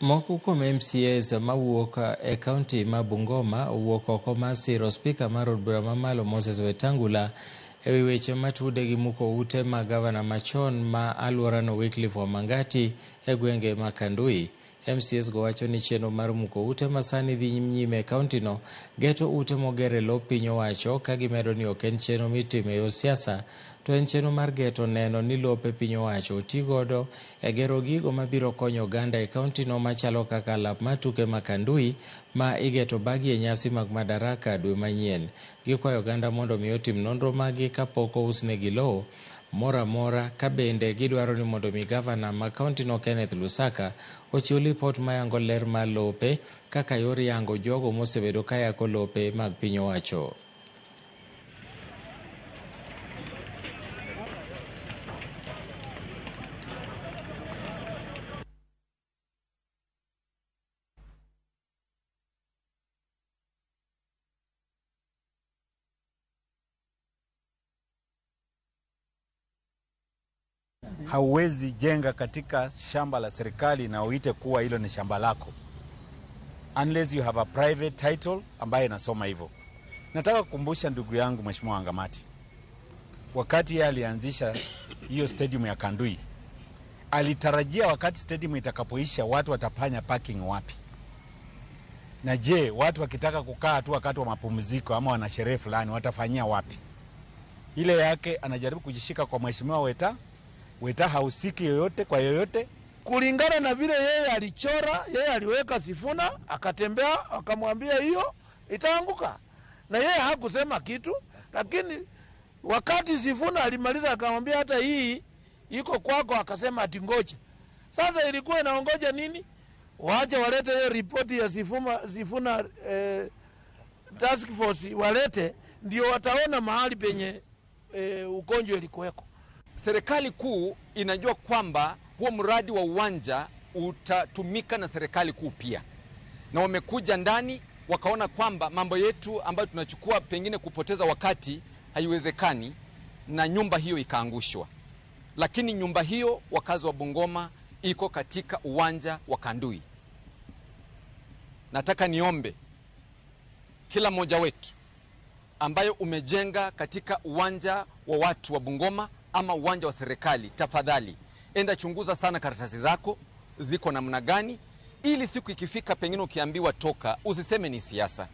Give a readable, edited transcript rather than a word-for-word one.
Moko kuom MCAs mawuok e kaunti ma Bungoma owuok oko mar siro spika mar od bura mamalo Moses Wetangula e wi weche matude gi muko ute mag gavana machon ma alworano Wycliffe Wamangati e gwenge ma Kandui. MCAs go wacho ni chenro mar muko ute ma sani dhi nyime e kauntino geto ute moger e lo piny owacho ka gimedo ni ok en chenro mitimo e yor siasa to en chenro mar geto neno ni lope piny owacho oti godo e gero gigo mabiro konyo oganda e kauntino machalo kaka lap mar tuke ma Kandui ma igeto bagi e nyasi mag Madaraka dwe manyien. Gikwayo oganda mondo mi otim nonro maggi kapok ousnegi lowo moro amora ka bende gidwaro ni mondo mi gavana ma kauntino Kenneth Lusaka ochiw lipot mayango ler mar lope kaka yor yango jogo mosebedo ka yako lope mag piny owacho. Hauwezi jenga katika shamba la serikali na uite kuwa hilo ni shamba lako unless you have a private title ambayo inasoma hivyo. Nataka kukumbusha ndugu yangu Mheshimiwa Wangamati, wakati yeye alianzisha hiyo stadium ya Kandui, alitarajia wakati stadium itakapoisha watu watafanya parking wapi? Na je, watu wakitaka kukaa tu wakati wa mapumziko ama wana sherehe fulani watafanyia wapi? Ile yake anajaribu kujishika kwa Mheshimiwa Weta. Weta hahusiki yoyote kwa yoyote. Kulingana na vile yeye alichora, yeye aliweka Sifuna, akatembea, akamwambia hiyo itaanguka, na yeye hakusema kitu, lakini wakati Sifuna alimaliza akamwambia hata hii iko kwako, akasema ati ngoja. Sasa ilikuwa inaongoja nini? Waache walete hiyo ripoti ya Sifuna task force walete, ndio wataona mahali penye ugonjwa ilikuweko. Serikali kuu inajua kwamba huo mradi wa uwanja utatumika na serikali kuu pia, na wamekuja ndani wakaona kwamba mambo yetu ambayo tunachukua pengine kupoteza wakati haiwezekani, na nyumba hiyo ikaangushwa. Lakini nyumba hiyo, wakazi wa Bungoma, iko katika uwanja wa Kandui. Nataka niombe kila mmoja wetu ambayo umejenga katika uwanja wa watu wa Bungoma ama uwanja wa serikali, tafadhali enda chunguza sana karatasi zako ziko namna gani, ili siku ikifika pengine ukiambiwa toka usiseme ni siasa.